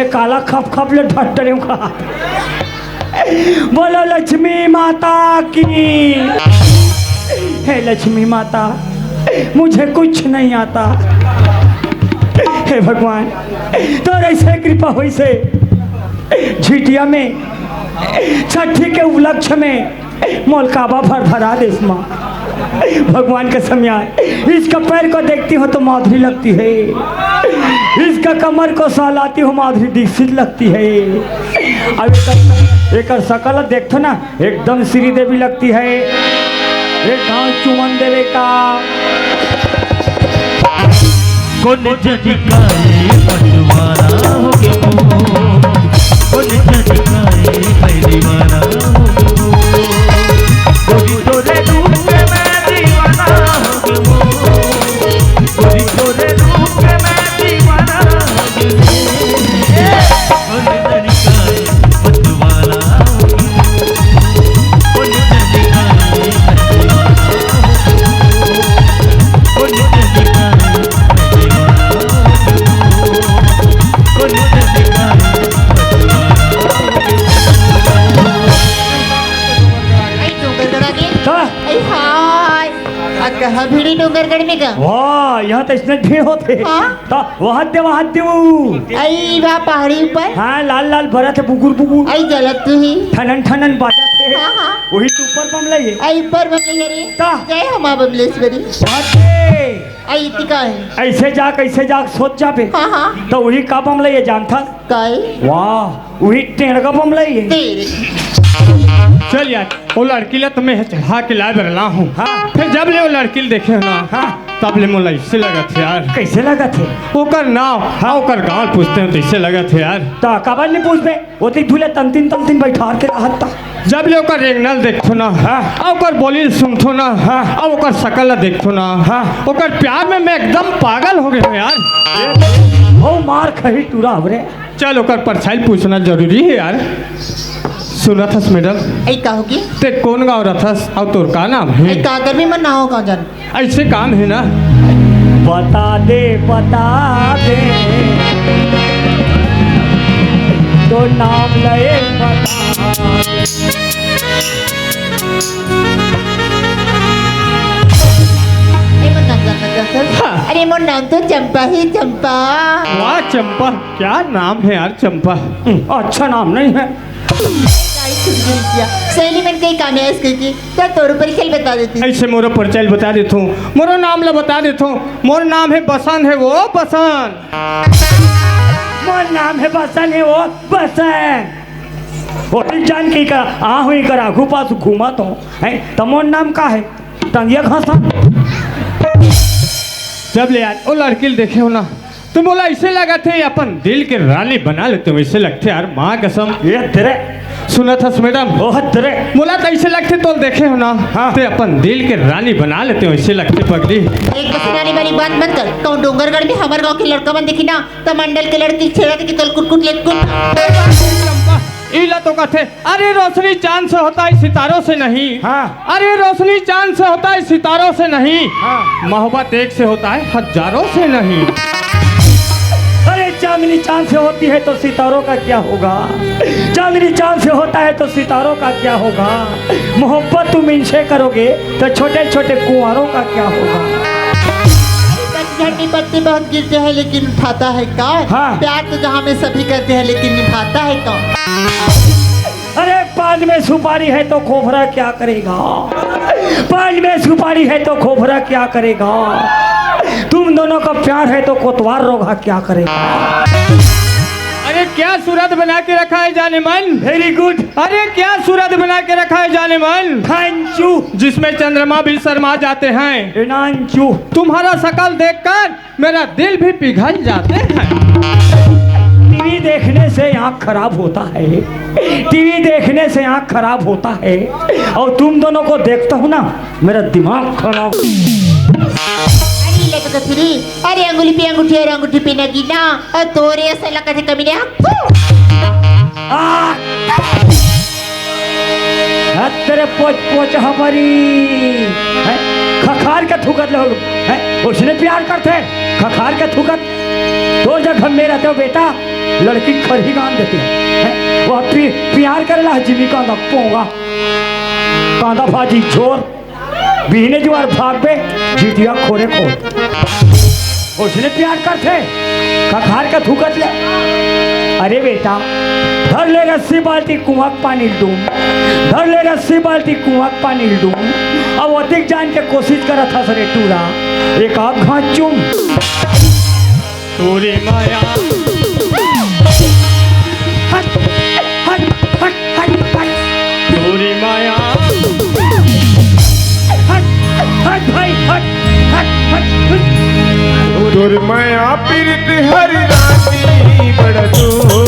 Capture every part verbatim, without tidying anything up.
काला खप खप ले ढट्टरे का। बोलो लक्ष्मी माता की। हे लक्ष्मी माता, मुझे कुछ नहीं आता। हे भगवान, तोर ऐसे कृपा होइसे झिटिया में छठी के उपलक्ष्य में मोल काबा भर भरा देस माँ। भगवान का समया, इसका पैर को देखती हो तो माधुरी लगती है, इसका कमर को सहलाती हो माधुरी दीक्षित लगती है। अब एकर, एकर शकल देखथो ना, एकदम श्रीदेवी लगती है। एक घाव चुमन देवे का। कोन जनिकाए पटवारा हो गयो, कोन जनिकाए परिवारा हो गयो, गोरी तोरे रूप में दीवाना हो गयो, गोरी तोरे रूप में दीवाना हो गयो। आई डोंगरगढ़ आ गए। का? आई हाय। आ कहा भिड़ी डोंगरगढ़ में का? वाह, यहाँ तो इसने भीड़ होते। हाँ? त वहां दे, वहां दे वो। अई बा पहाड़ी ऊपर। हाँ, लाल लाल बरत हे, बुगुर बुगुर। अई जलत तू ही। ठनन ठनन बाजत हे। हाँ, हाँ। वही तो ऊपर बमला हे। अई ऊपर बमला हे रे। ता। जय हो माँ बमलेश्वरी। बाटे। अई इति का है? ऐसे जा, कैसे जा, सोच जाबे। हाँ, हाँ। तो वही का बमला हे जानता? काय? वाह, वही टेढ़ का बमला हे। तेरे। चल यार, वो लड़की ला तो मैं चढ़ा के लाए बरला हूँ। हाँ। फिर जब ले वो लड़की ला देखे हो ना, हाँ। तब ले मोला ऐसे लगत हे यार। कैसे लगत हे? ओकर नाव, हाँ, ओकर गाँव पूछते हो तो ऐसे लगत हे यार। ता काबर नहीं पूछबे? वो तो धुले तमतिन तमतिन बैठार के रहत ता। जब ले ओकर रेंगना ल देखथो ना, हाँ। आ ओकर बोली ल सुनथो ना, हाँ। आ ओकर शकल ला देखथो ना, हाँ। ओकर प्यार में मैं एकदम पागल हो गए हूँ यार। वो मार खही टूरा हवरे। चल, ओकर परछाई ल पूछना जरूरी है यार। सुनत हस मैडम? ए, का होगे? ते कोन गाँव रथस अउ तोर का नाम हे? ए, का करबे, मैं नाव का जान। ऐसे काम है ना। बता दे, बता दे, तो नाम ले बता दे। ए, मोर नाम जानना चाहत हस? हाँ। अरे, मोर नाम तो चंपा है, चंपा। वाह चंपा, क्या नाम है यार चंपा। हम्म, अच्छा नाम नहीं है। गाड़ी छूट गई क्या? सहेली मन कहीं काम है इसके की, तो तोर ऊपर खेल बता देती। ऐसे मोरो परिचय बता देथो, मोरो नाम ला बता देथो। मोर नाम है बसन है वो बसन। मोर नाम है बसन है वो बसन। होटल जान के कर, आ हुई कर आगू पास घूमत हो, हैं? त मोर नाम का है? टंगिया घासा। जब ले आज ओ लड़की ल देखे हो ना, तो मोला ऐसे लगत हे अपन दिल के रानी बना लेते हो, ऐसे लगथे यार, माँ कसम। ये तेरे सुनत हस मैडम? ओह तेरे। मोला तो ऐसे लगथे, तोल देखे हो ना, हाँ। ते अपन दिल के रानी बना लेते हो, ऐसे लगथे पगली। एक बस रानी वाली बात मत कर। कहूँ डोंगरगढ़ में हमर गाँव के लड़का मन देखी ना, त मंडल के लड़की छेड़ा देखी तोल कुट कुट ले कुट। इला तो कथे, अरे रोशनी चांद से होता है, सितारों से नहीं। हाँ। अरे रोशनी चांद से होता है, सितारों से नहीं। हाँ। मोहब्बत एक से होता है, हजारों से नहीं। अरे चांदनी चांद से होती है तो सितारों का क्या होगा? चांदनी चांद से होता है तो सितारों का क्या होगा? मोहब्बत तुम इनसे करोगे तो छोटे छोटे कुंवारों का क्या होगा? पतझड़ में पत्ते बहुत गिरते हैं लेकिन उठाता है कौन? हाँ। प्यार तो जहाँ में सभी करते हैं लेकिन निभाता है कौन? अरे पान में सुपारी है तो खोपरा क्या करेगा? पान में सुपारी है तो खोपरा क्या करेगा? तुम दोनों का प्यार है तो कोतवार रोगा क्या करेगा? अरे क्या सूरत बना के रखा है जाने मन। Very good। अरे क्या सूरत बना के रखा है जाने मन। Thank you। जिसमें चंद्रमा भी शर्मा जाते हैं। Thank you। तुम्हारा शकल देखकर मेरा दिल भी पिघल जाते हैं। टीवी देखने से आँख खराब होता है, टीवी देखने से आँख खराब होता है, और तुम दोनों को देखता हूँ ना, मेरा दिमाग खराब। अरे लटकत रे, अरे अंगुली पे अंगूठी और अंगूठी पे नगीना, और तोरे ऐसा लगत हे कमीने। आ! हत तेरे पोच पोच हमरी। हैं? खखार के थूकत ले हो। हैं? उसने प्यार करथे। खखार के थूकत। तोर जगह में रहते हो बेटा, लड़की खरही गान देते हैं। वो पि-, प्यार करेला जिमी कांदा पोंगा, कांदा भाजी झोर, बिहने जुआर भागबे, जितिया खोरे खोर। उसने प्यार करथे, कखार का थूकत ले। अरे बेटा, धर ले रस्सी बाल्टी कुआं के पानी डूम, धर ले रस्सी बाल्टी कुआं के पानी डूम। अब अधिक जान के कोशिश करत हस रे टूरा, एक आध घांच चूम। तोरी माया। हट, हट, हट, हट, हट। तोरी माया। हट, हट भाई, हट, हट, हट, हट। तोर माया पीरित हर रानी बड़ा जोर हो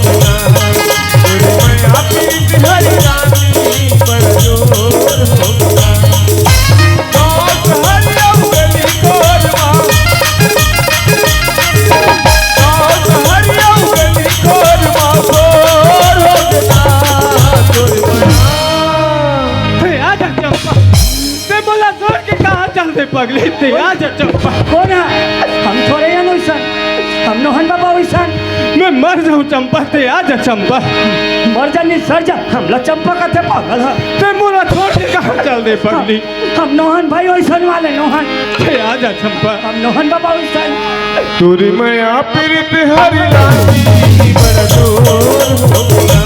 गया। तोर माया पीरित हर रानी बड़ा जोर हो गया। हे, आ जा चंपा। ते मोला छोड़ के कहाँ चल दे पगली? ते आ जा चंपा। कोन हे? हम थोरे हन वइसन। हम नोहन बाबा वइसन। मैं मर जाऊं चंपा, ते आ जा चंपा। मर जा, निसर जा। हमला चंपा कथे पागल हे। ते मोला छोड़ के कहाँ चल दे पगली? हम नोहन भाई वइसन वाले नोहन। हे आ जा चंपा। हम नोहन बाबा वइसन। तोरी माया पीरित हर रानी बड़ा जोर हो गया।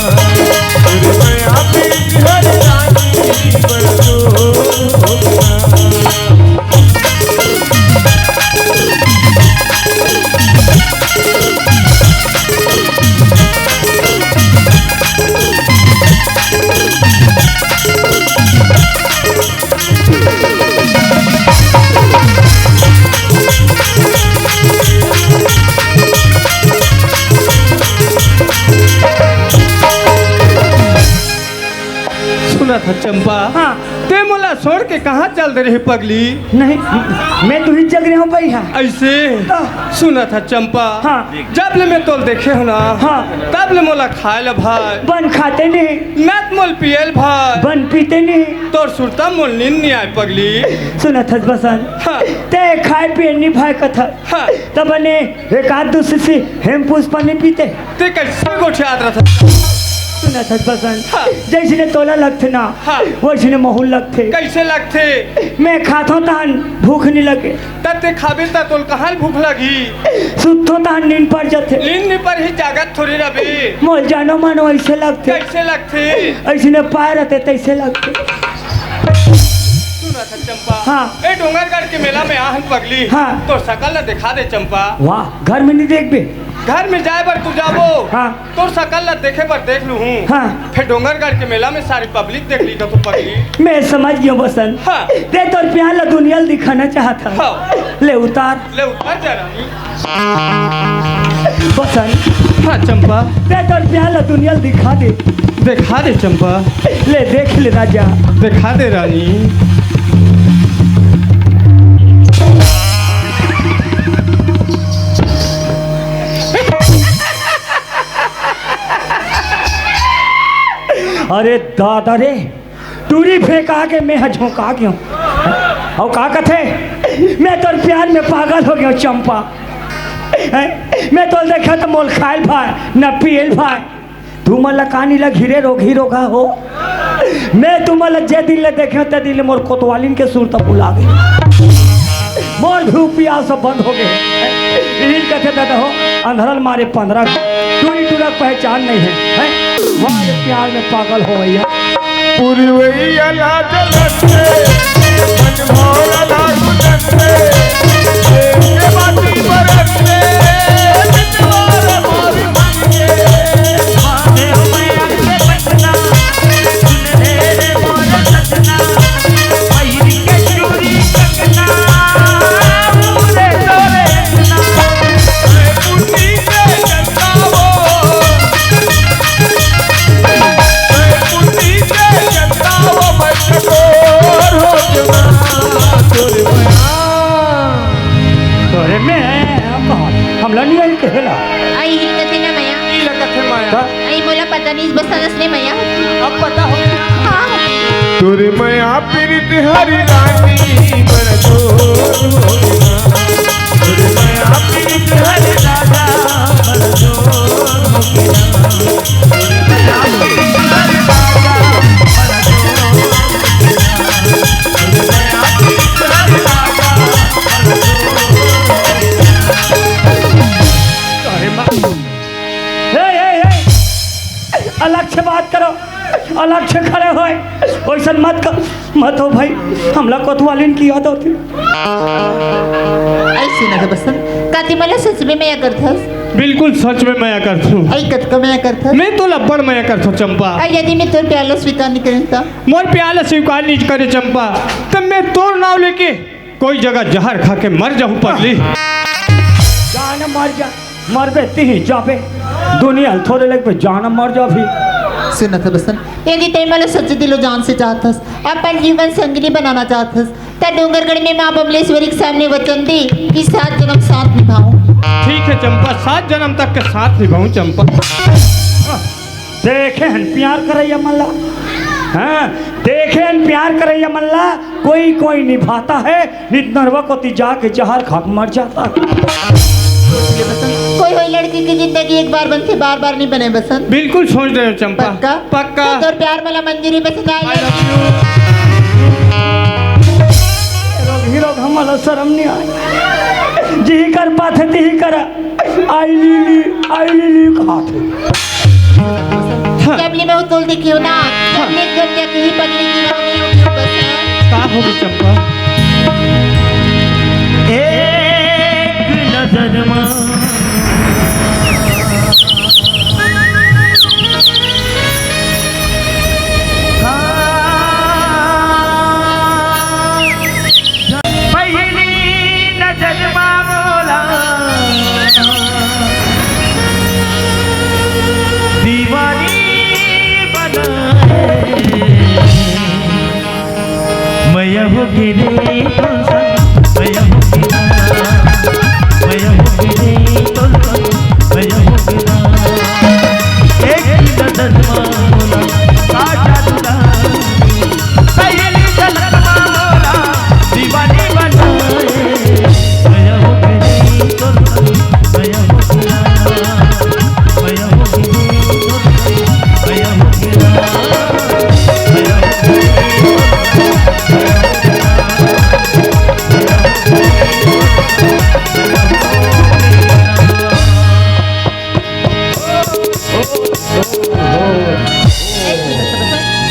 तोरी माया पीरित हर रानी बड़ा जोर हो गया। सुनत हस चंपा? हाँ। ते मोला छोड़ के कहाँ चल दे रहे पगली? नहीं, मैं तुही जग रहे हूँ भाई। हाँ। अइसे? तो सुनत हस चंपा? हाँ। जब ले मैं तोल देखे हूँ ना, हाँ। तब ले मोला खाए ल भाय। बन खाते नहीं। न त मोल पिए ल भाय। बन पीते नहीं। तोर सुरता मोल नींद नहीं आय पगली। सुनत हस बसंत? हाँ। ते खाए पिए नहीं भाय कथा। हाँ। तब ने एक आध दू सीसी हेम पुष्पा नहीं पीते। ते कइसे गोठियात रथस? सुनत हस बसंत? हाँ। जइसने तोला लगथे ना, हाँ। वइसने महूँ ल लगथे। कइसे लगथे? मैं खाथों तहन भूख नहीं लगे। त ते खाबे त तोल कहाँ भूख लगही? सुतथों तहन नींद पर जाथे। नींद नहीं परही, जागत थोड़ी रबे। मोर जानो मानो अइसे लगथे। कइसे लगथे? अइसने पाए रथे तइसे लगथे। सुनत हस चंपा? हाँ। ए डोंगरगढ़ के मेला में आहन पगली। हाँ। तोर सकल ल देखा दे चंपा। वाह, घर में नहीं देखबे? घर में जाए बर तो जाबो। हाँ। तोर सकल ल देखे बर देख लूहूँ। हाँ। फेर डोंगरगढ़ के मेला में सारी पब्लिक देख ली तो पगली। मैं समझ गयो बसंत। हाँ। ते तोर प्यार ल दुनिया ल दिखाना चाहत हस। हाँ। ले उतार। ले उतार जा रानी। बसंत। हाँ चंपा। ते तोर प्यार ल दुनिया ल दिखा दे। देखा दे चंपा। ले देख ले राजा। देखा दे रानी। अरे दादा रे, टूरी फेंका के मैं ह झोंका गेंव। अउ का कथे, मैं तोर प्यार में पागल हो गेंव चंपा। हैं? मैं तोल देखे त मोल खायल भाय, न पियल भाय। तुमन ला का नी लग हीरे रोगही रोगहा हो। मैं तुमन ला जे दिन ले देखे ते दिन ले मोर कोतवालिन के सुरता भुला गे। मोर भूख पियास सब बंद हो गे। इही ल कथे दादा हो, अंधरा ल मारे पंधरा। टूरी टूरा के पहचान नहीं है, हैं? वाह, ये प्यार में पागल हो भैया। पुरवैया लाज लगे, मन भौरा लागू लगे, देख के बाती बरसे, मितवार मोर तोरे में हम कहा, हमला नहीं आई कहेला। आई ही कथे ना मया। ई ला कथे मया। का? आई मोला पता नहीं बसंत ने मया। अब पता हो गया। हाँ। तोरे मया पीरित हरी रानी बड़ जोर हो गया। तोरे मया पीरित हरी राजा बड़ अरे माँ। हे, हे, हे। अलग से बात करो, अलग से खड़े होय, वैसन मत कर, मत हो भाई, हमला कोतवालिन की याद आथे। अइसे ना बसंत, का ते मोला सच में मया करथस? बिल्कुल सच में मया करथों। अई कतका मया करथस? मैं तोला अब्बड़ मया करथों चंपा। अई यदि मैं तोर प्यार ला स्वीकार नहीं करें त? मोर प्यार ला स्वीकार नहीं करे चंपा, त मैं तोर नाव लेके कोई जगह जहर खा के मर जाहूं पगली। जान मर जा, मरबे तिही जाबे, दुनिया ल थोरे लगबे, जान मर जाबे। सुन त बसंत, यदि ते मोला सच्चे दिलो जान से चाहथस, अपन जीवन संगिनी बनाना चाहथस, त डोंगरगढ़ में माँ बमलेश्वरी के सामने वचन दे कि सात जन्म साथ निभाऊं। ठीक है चंपा, सात जन्म तक के साथ निभाऊं चंपा। देखे हन प्यार करैया मन ला, हाँ, देखे हन प्यार करैया मन ला, कोई कोई निभाता है, नित नरवा कोती जाके जहर खा के मर जाता है। सोच ले बसंत, कोई कोई लड़की की जिंदगी एक बार बनथे, बार बार नहीं बने बसंत। बिल्कुल सोच रहे हो चंपा। पक्का? पक्का। त तोर प्यार मोला मंजूरी बसंत। I love you। Hero, hero हमला शर्म नहीं आय, जी कर पाथे ती ही करा। आई लीली, आई लीली कहाथे। हाँ। जब ले मैं उतोल देखी हूँ ना, जब ले जब ले कहीं पगली दीवानी हो गई बसंत। का हो गई चंपा? एक नजर में पहली नजर मा मोला दीवानी बनाए। मया हो गे रे तोर संग, मया हो गे ना, मया हो गे रे तोर संग, मया हो गे ना। एक ही नजर मा मोला का जादू ला पहली झलक मा मोला दीवानी बनाए। मया हो गे रे तोर संग, मया हो गे ना, मया हो गे रे तोर संग, मया हो गे ना, मया हो गे रे तोर संग, मया हो गे ना।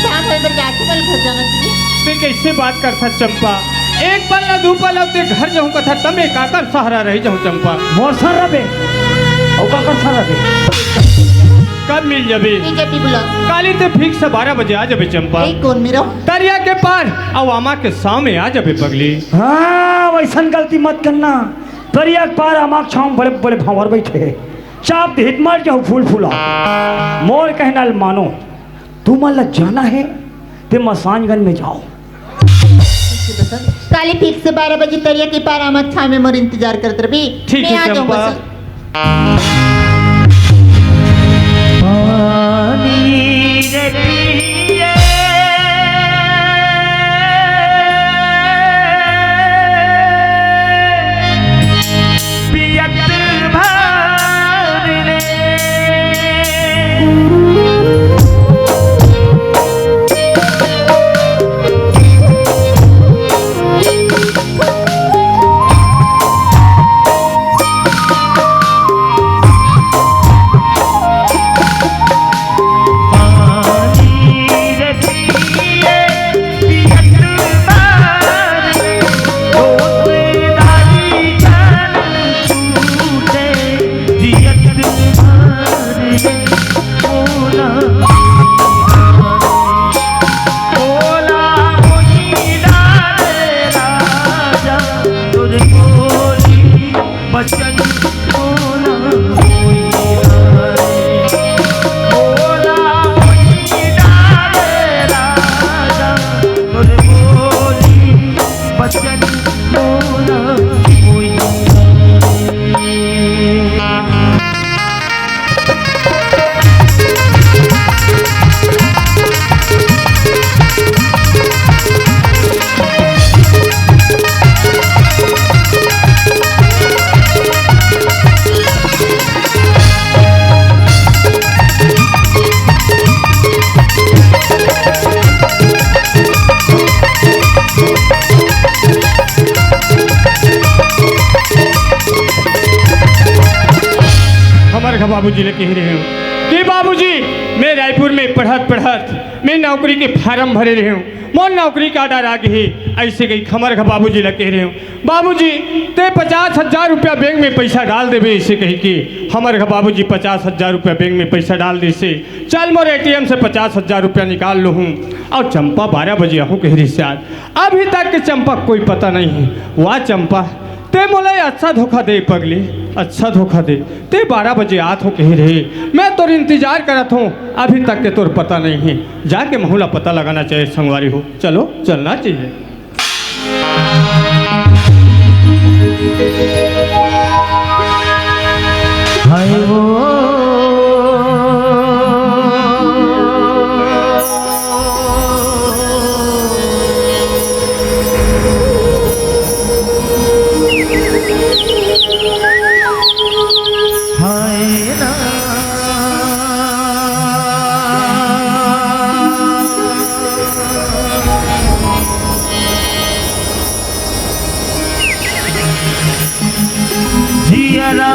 शाम होय बर जाथे, कल घर जाना चाहिए। ते कैसे बात करथा चंपा? एक पल ना दू पल अब ते घर जाहूं कथा, तमे काकर सहारा रही जाहूं चंपा? मोर सहारा बे, अउ काकर सहारा बे? कब मिल जाबे? बीजेपी बुला। काली ते फिक्स बारह बजे आ जाबे चंपा। ए, कौन मेरा? तरिया के पार अउ आमा के छांव में आ जाबे पगली। हाँ, वैसन गलती मत करना। तरिया के पार आमा के छांव बड़े बड़े भांवर बैठे हे। चाप धित मार जाहू फूल फूला। मोर कहना ल मानो, तुमन ला जाना हे ते मसानगंज में जाओ। काली ठीक से बारह बजे तरिया के पार आमा के छांव में मोर इंतजार करत रबे। ठीक मैं हे आ जाऊं चंपा। बस। पानी रे पिए, पियत भर ले। बाबूजी ले कहे रहे हूँ कि बाबूजी, मैं रायपुर में पढ़त पढ़त मैं नौकरी के फार्म भरे रहे हूँ, मोर नौकरी का order आ गए हे। ऐसे कहिके हमर घर बाबूजी ले कहे रहे हूँ, बाबूजी, ते पचास हजार रुपया बैंक में पैसा डाल देबे, ऐसे कहिके हमर घर बाबूजी पचास हजार रुपया बैंक में पैसा डाल देसे। चल, मोर एटीएम से पचास हजार रुपया निकाल लूँ। और चंपा बारह बजे आहूँ कहे रहिस यार, अभी तक के चंपा कोई पता नहीं है। वाह चंपा, ते मोला ये अच्छा धोखा दे पगली, अच्छा धोखा दे। ते बारह बजे आत हों कहे रहे, मैं तोर इंतजार करत हों, अभी तक के तोर पता नहीं है। जाके महूँ ला पता लगाना चाहिए संगवारी हो, चलो चलना चाहिए। हाय वो हाय ना। जियरा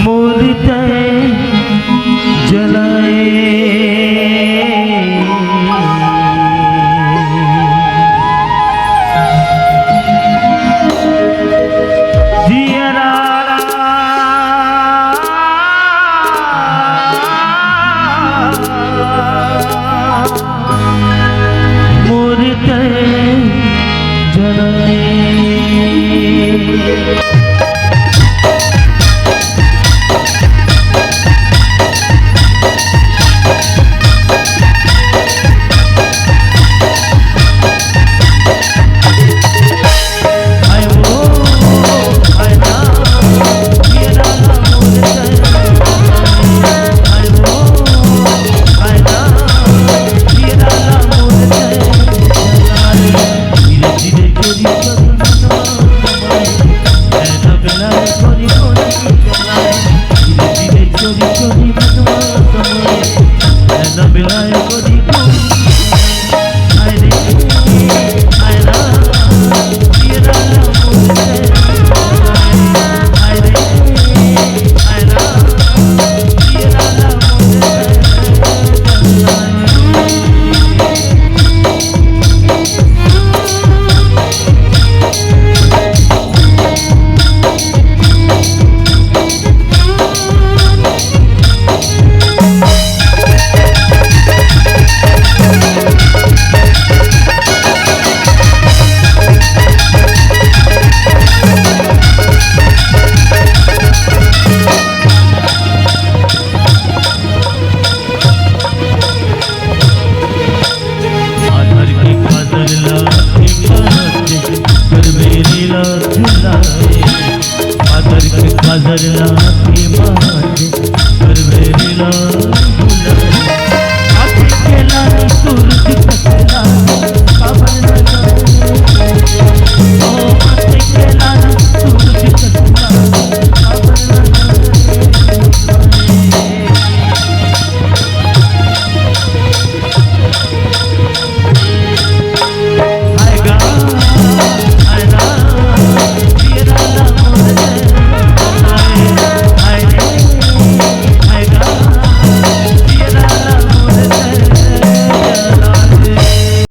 मोर तन जलाए। जियरा मोर तन जलाए।